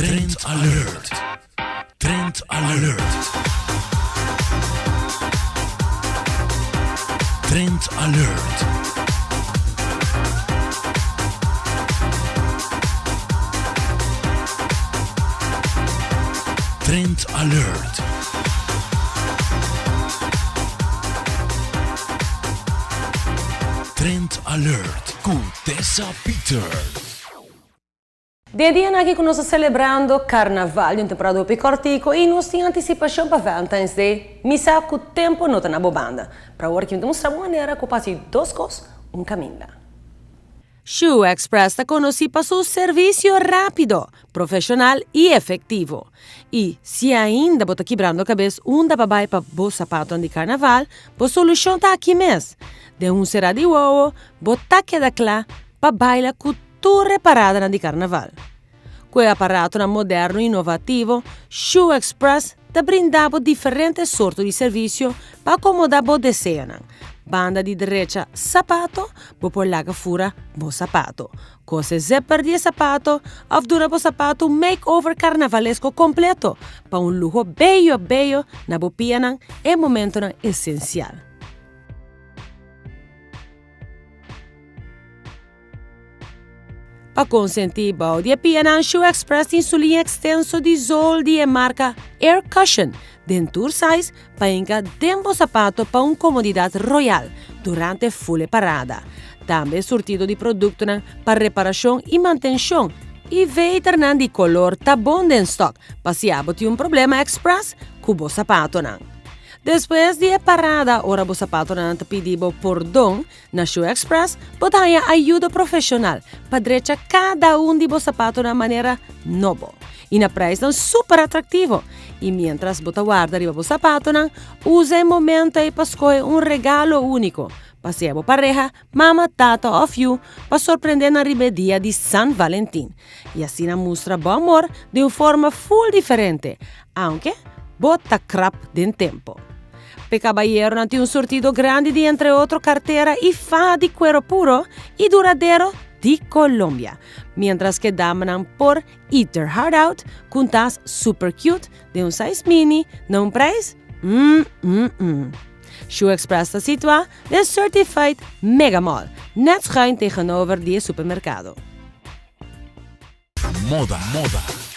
Trend Alert. Trend Alert. Trend Alert. Trend Alert. Trend Alert cu Tessa Peters. Den e dianan aki ku nos ta selebrando Karnaval di un temporada hopi kòrtiku i nos tin antisipashon pa Valentine's Day, mi sa ku tempu no ta na bo banda. Pero awor aki mi ta mustra bo manera ku pa hasi dos kos un kaminda. Shoe Express ta konosí pa su servisio rápido, profeshonal i efektivo. I si ainda bo ta kibrando kabes unda pa bai pa bo sapatonan di karnaval, bo solushon ta aki mes. Den un será di wowo, bo ta keda kla pa baila ku Tur e paradanan di karnaval. Ku e aparatonan moderno i inovativo, Shoe Express ta brinda bo diferente sorto di servisio pa akomodá bo deseonan. Banda di drecha sapato, bo por laga fura bo sapato, kose zipper di e sapato òf duna bo sapato un make-over karnavalesko kompleto pa un luho beyo beyo na bo pianan e momentonan esensial. Pa konsentí bou di e pianan Shoe Express tin su liña ekstenso di zool di e marka Air Cushion den tur size pa hinka den bo sapato pa un komodidat royal durante ful e parada. Tambe e surtido di produktonan pa reparashon i mantenshon i veternan di kolor ta bon den stok pa si abo tin un problema express ku bo sapatonan. Despues di e parada ora bo sapatonan ta pidi bo pordon, Na Shoe Express bo ta haña ayudo profeshonal pa drecha kada un di bo sapatonan manera nobo i na preisnan super atraktivo. I miéntras bo ta warda riba bo sapatonan, usa e momento ei pa skohe un regalo úniko pa sea bo pareha, mama, tata òf yu pa sorprendé nan riba e dia di San Valentin i asina mustra bo amor di un forma ful diferente, aunke bo ta krap den tempo. P'e kabayeronan tin un surtido grandi di entre otro kartera i faha di kuero puro i duradero di Colombia, miéntras ku e damanan por eat their heart out ku un tas super cute den un size mini na un prijs mm mm mm. Shoe Express ta situá den Certified Mega Mall, nèt schuin tegenover di e supermerkado. Moda, moda.